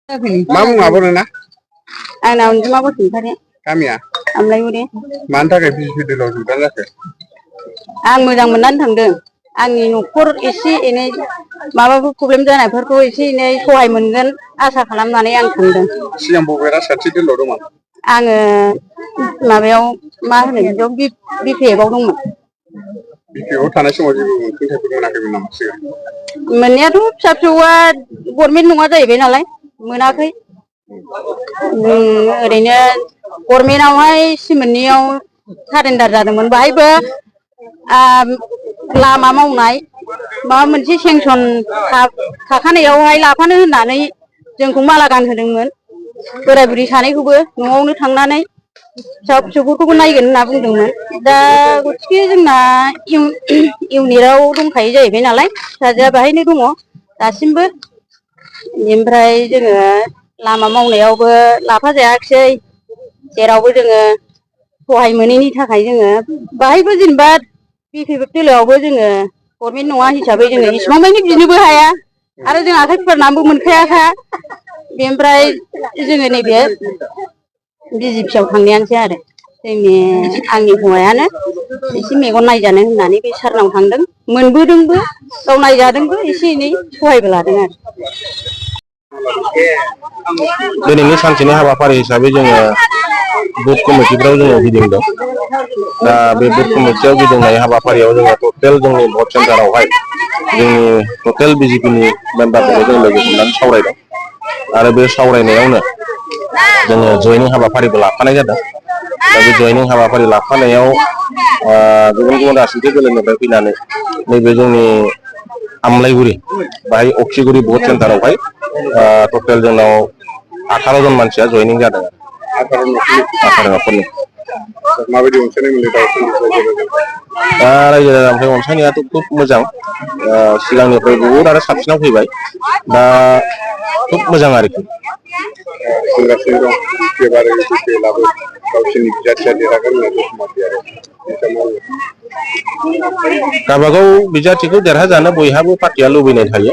मा मुं आब'ना? आंना अनजिमा बसुमतारी। गामिया? आमलायगुरि। मानि थाखाय बिजिपिदेलआव जुदा जाखो? आं मोजां मोननानै थांदों। आंनि न'खर एसे एनै माबाफोर प्रब्लेम जानायफोरखौ एसे एनै सहाय मोनगोन आसा खालामनानै आं थांदों। सिगां बबे राजखान्थि दोलोआव दंमोन? आङो माबायाव मा होनो बिदियाव बिपिएफआव दंमोन। बिपिएफआव थानाय समाव जेबो अनसुंथाइफोर मोनाखैमोन नामा सिगां? मोननायाथ' फिसा फिसौआ गभर्नमेन्ट नङा जाहैबाय नालाय मोनाखै। ओरैनो गभर्नमेन्टआवहाय सिमोननियाव सारेन्डार जादोंमोन। बाहायबो लामा मावनाय माबा मोनसे सेंसन थाखानायावहाय लाफानो होननानै जोंखौ माला गानहोदोंमोन। बोराय बुरि सानैखौबो न'आवनो थांनानै फिसा फिसौफोरखौबो नायगोन होनना बुंदोंमोन। दा गथिखे जोंना इउनिटआव दंखायो जाहैबाय नालाय फिसाजोआ बाहायनो दङ दासिमबो। ओमफ्राय जोङो लामा मावनायावबो लाफा जायाखिसै। जेरावबो जोङो सहाय मोनैनि थाखाय जोङो बाहायबो जेनेबा बिपिएफ दोलोआवबो जोङो गभर्नमेन्ट नङा हिसाबै जोङो इसिबां मानि बिनोबो हाया आरो जों आखाइ फोरनानैबो मोनखायाखा। बेनिफ्राय जोङो नैबे बिजिपिआव थांनायानोसै आरो आंनि हौवायानो एसे मेगन नायजानो होननानै बे सारनाव थांदों। मोनबोदोंबो गाव नायजादोंबो एसे एनै सहायबो लादों आरो। दिनैनि सानसेनि हाबाफारि हिसाबै जोङो बुथ कमिटिफ्राव जोङो गिदिंदों। दा बे बुथ कमिटियाव गिदिंनाय हाबाफारियाव जोङो टटेल जोंनि भट सेन्टारावहाय जोंनि टटेल बिजेपिनि मेम्बारफोरखौ जों लोगो हमनानै सावरायदों आरो बे सावरायनायावनो जोङो जयनिं हाबाफारिबो लाफानाय जादों। दा बे जयनिं हाबाफारि लाफानायाव गुबुन गुबुन राजनीति दोलोनिफ्राय फैनानै नैबे जोंनि आमलायगुरि बाहाय अक्सिगुरि भट सेन्टारावहाय टटेल जोंनाव 18 जन मानसिया जयनिं जादों। 18 न'खरनि। माबायदि अनसायनाय मोनदों दा रायजो राजानिफ्राय अनसायनायाथ' खुब मोजां। सिगांनिफ्राय बहुद आरो साबसिनाव फैबाय। दा खुब मोजां आरोखि। बुंगासिनो दं बिपिएफ आरो इउपिपिएलआबो गावसोरनि बिजाथिया देरहागोन होननानै गावबागाव बिजाथिखौ देरहाजानो बयहाबो पार्टिया लुबैनाय थायो।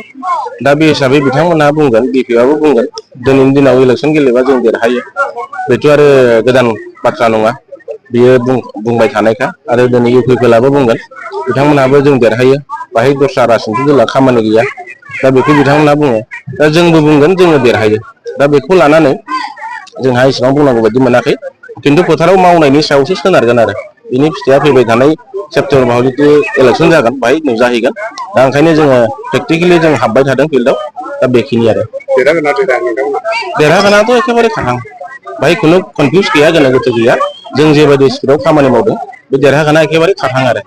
दा बे हिसाबै बिथांमोनहा बुंगोन बिपिएफआबो बुंगोन दिनैनि दिनाव इलेक्सन गेलेबा जों देरहायो। बेथ' आरो गोदान बाथ्रा नङा। बियो बुंबाय थानायखा आरो दिनै इउपिपिएलआबो बुंगोन बिथांमोनहाबो जों देरहायो। बाहाय दस्रा राजनीति दोलोआ खामानि गैया। दा बेखौ बिथांमोनहा बुङो। दा जोंबो बुंगोन जोङो देरहायो। दा बेखौ लानानै जोंहा इसेबां बुंनांगौ बायदि मोनाखै। खिन्थु फोथाराव मावनायनि सायावसो सोनारगोन आरो बिनि फिथाइया फैबाय थानाय सेप्तेम्बर मासाव जिथु इलेक्सन जागोन बाहाय नुजाहैगोन। दा ओंखायनो जोङो प्रेक्टिकेलि जों हाबबाय थादों फिल्डआव। दा बेखिनि आरो देरहागोनाथ' एखेबारे खाथां। बाहाय खुनु कनफिउस गैया, गोनो गोथो गैया। जों जेबायदि स्पिडआव खामानि मावदों बे देरहागोना एखेबारे खाथां आरो।